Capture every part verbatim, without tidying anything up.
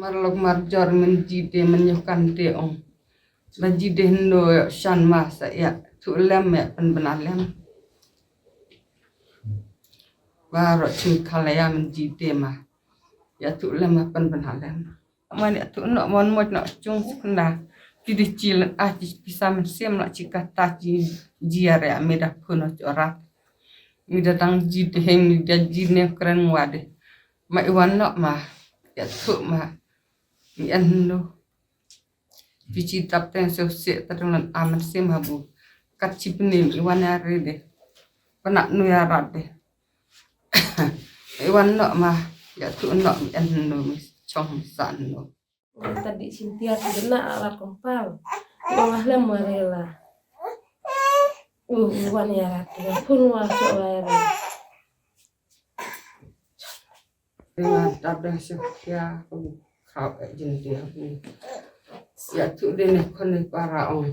Mar lok mar jor men jide men yoh kan te ong. Ba jide hynno ïa shan ma sa ïa thuh lem ïa pynbna lem. Baroh chin khalaya men jide ma ïa thuh lem ïa pynbna lem. Man ïa thuh noh mon moj noh chung sukna. Ki di chilen ah ki pisa men sim noh chi kata chi jia re mi da phuno chorat. Mi da dang jide heng mi da jine kren wade. Ma iwan noh ma ïa thuh ma mi en hynno. Pi chi tap teng sio sio ta dong lan amen sim habu. Kat chi pni mi iwan ïa re de. Pynah nu ïa rat de. Iwan noh ma ïa thuh noh mi en hynno mi chong mi sa hynno. Ong ta di chin tiar ti dena ala kompal. Ong ah lem marela. U iwan ïa rat de. Pun wa cho wa ïa re. Nga dap dang shu khia ku khraw eh jin dia ku. Ïa tu de ne khon ne para ong.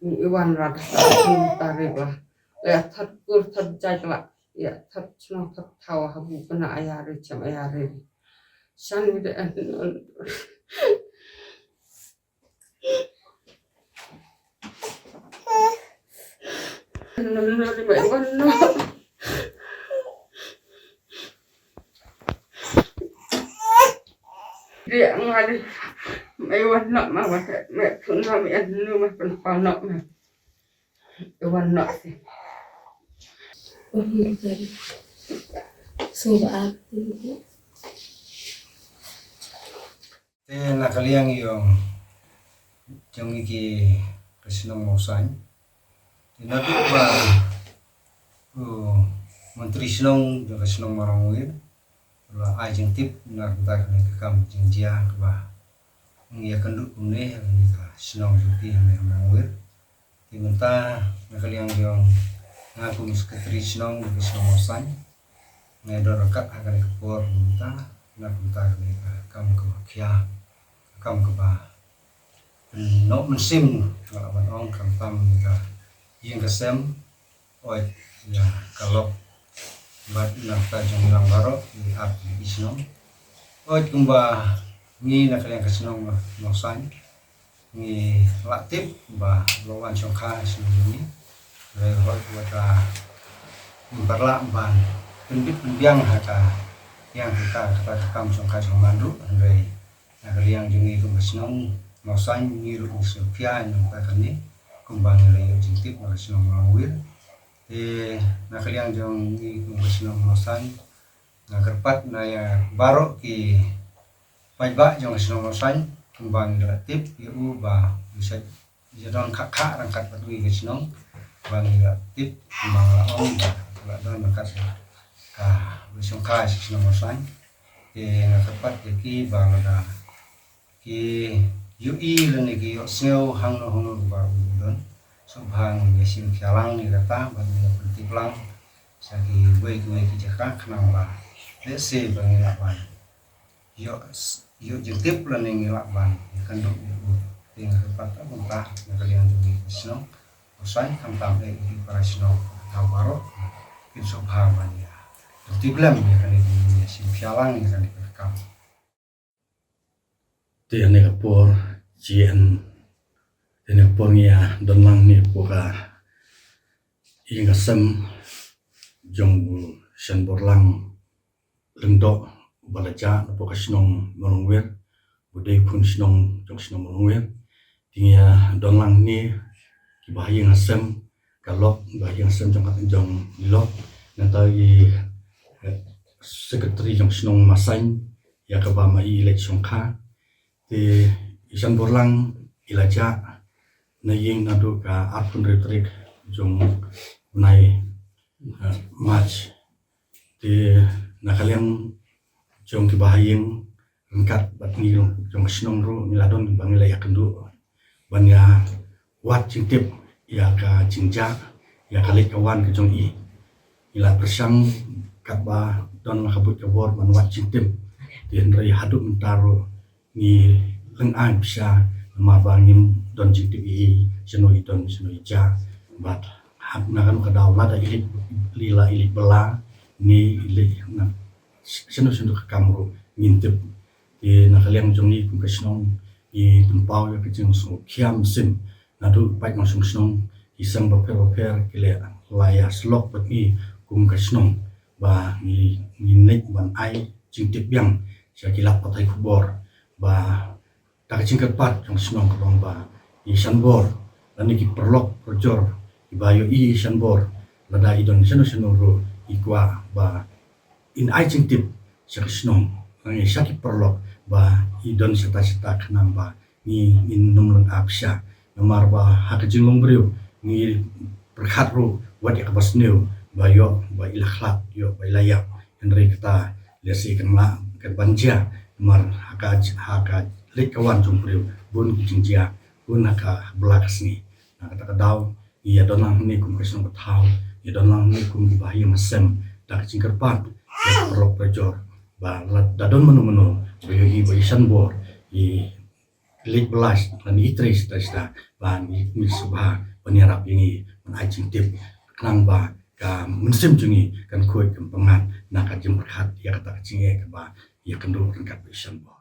Ni iwan rat ta ni tare ba. Ïa that kur that jai la. Ïa that chnong that thaw ha bu kana aya re cham aya re. Shan ni de an. Te na ka liang jong, jong ngi ki ka shnong Mawsaiñ. Te naduh ba u Myntri Shnong jong ka shnong Marawngwir u la ai jingtip na ka bynta kane ka kam jingjia kaba ngi ïakynduh kumne ha kane ka shnong jong ngi hangne ha Marawngwir. Te mynta na ka liang jong nga kum Secretary Shnong ka shnong Mawsaiñ. Nga don ryngkat ha kane ka por mynta na ka bynta kane ka kam kaba khia, ka kam kaba noh mynsiem nga lah ban ong khamtam ïa ka ïing ka sem, oi ïa ka lok bad na ka jong lang baroh ïa ap ïa i shnong. Oi kumba ngi na ka liang ka shnong Mawsaiñ ngi la tip ba la wan shongkha shnong jong ngi. Re hoi wa ta ym pat lah ban pynbit pynbiang ha ka ïang ha ka, ka, ka kam shongkha shongman ruh hynrei na ka liang jong ngi kum ka shnong Mawsaiñ ngi ruh ngi sngewkhia ïa ka kane kumba ngi la ïoh jingtip na ka shnong Marawngwir. Te na ka liang jong ngi kum ka shnong Mawsaiñ nga kyrpad na ïa baroh ki paidbah jong ka shnong Mawsaiñ kumba ngi la tip ïa u ba u sa ïa don kha kha ryngkat bad u ïa ka shnong ba ngi la tip kumba nga la ong ba la don ryngkat ka ba shongkha sha ka shnong Mawsaiñ. Te nga kyrpad ïa ki ba lada ki ïohi lane ki ïohsngew hangno hangno ba u don, sngewbha ngin ïa shim khia lang ïa kata bad ngin ïa pyntip lang sha kiwei kiwei ki jaka khnang ba lehse ba ngin lah ban ïoh, ïoh jingtip lane ngi lah ban ïakynduh ïa u. Te nga kyrpad kumta na ka liang jong ngi ki shnong Mawsaiñ khamtam eh ki para shnong thaw baroh kin sngewbha ban ïa pyntip lem ïa kane, ïa shim khia lang ïa kane ka kam. Te ïa kane ka por jin, te ïa kane ka por ngi ïa don lang ne pok ka ïing ka sem jong u Shanborlang Lyngdoh uba la jah na pok ka shnong Marawngwir, u dei khun shnong jong shnong Marawngwir. Te ngi ïa don lang ne kiba ha ïing ha sem ka lok, ba ha ïing ha sem jong ka jong i lok. Nangta i, eh, secretary jong shnong Mawsaiñ ïa kaba ma i leit shongkha. Te i Shanborlang i la jah na ïing naduh ka arphew hynriew tarik jong u bnai, eh, March. Te na ka liang jong kiba ha ïing ryngkat bad ngi jong ka shnong ruh ngi la don ba ngi la ïakynduh ban ïa wad jingtip ïa ka jingjah, ïa ka leit ka wan ka jong i. Ngi la pyrshang katba don la ka buit ka bor ban wad jingtip. Te hynrei haduh mynta ruh ngi lyngngai pisa namar ba ngim don jingtip ïa i, shano i don, shano i jah. Bad ha kano kano ka daw lada i leit, i la i leit bylla ne i leit na shano shano ka kam ruh ngim tip. Te na ka liang jong ngi kum ka shnong, ngi pynpaw ïa ka jingsngewkhia mynsiem naduh paid nongshong shnong, ki seng bapher bapher ki la ïa syllok bad ngi kum ka shnong ba ngi, ngin leit ban ai jingtip biang sha ki lad pathai khubor ba da ka jingkyrpad jong ka shnong ka long ba ngi ïashan bor, lane ki paralok parajor kiba ïohi ïashan bor, lada i don shano shano ruh i kwah ba in ai jingtip sha ka shnong, lane sha ki paralok ba i don shata shata khnang ba ngi, ngin nym lynga pisa. Namar ba ha ka jinglong briew ngi pyrkhat ruh wat ïa kaba sniew ba ïoh ba i la khlad, ïoh ba i la ïap. Hynrei kata lehse kan lah kan ban jia, namar ha ka, ha ka leit ka wan jong briew bun ki jingjia, bun ha ka bla ka sngi. Na kata ka daw ngi ïa don lang hangne kum ka shnong ka thaw, ïa don lang hangne kum kiba ha ïing ha sem da ka jingkyrpad ïa ki paralok parajor ba lada don mano mano ba ïohi ba ïashan bor, i leit bylla lane i trei shata shata, ba ngi, ngi sngewbha ban ïarap ïa ngi ban ai jingtip khnang ba ka mynsiem jong ngi kan khuid kan pyngngad na ka jingpyrkhat ïa kata ka jingeh kaba ïakynduh ryngkat bad ïashan bor.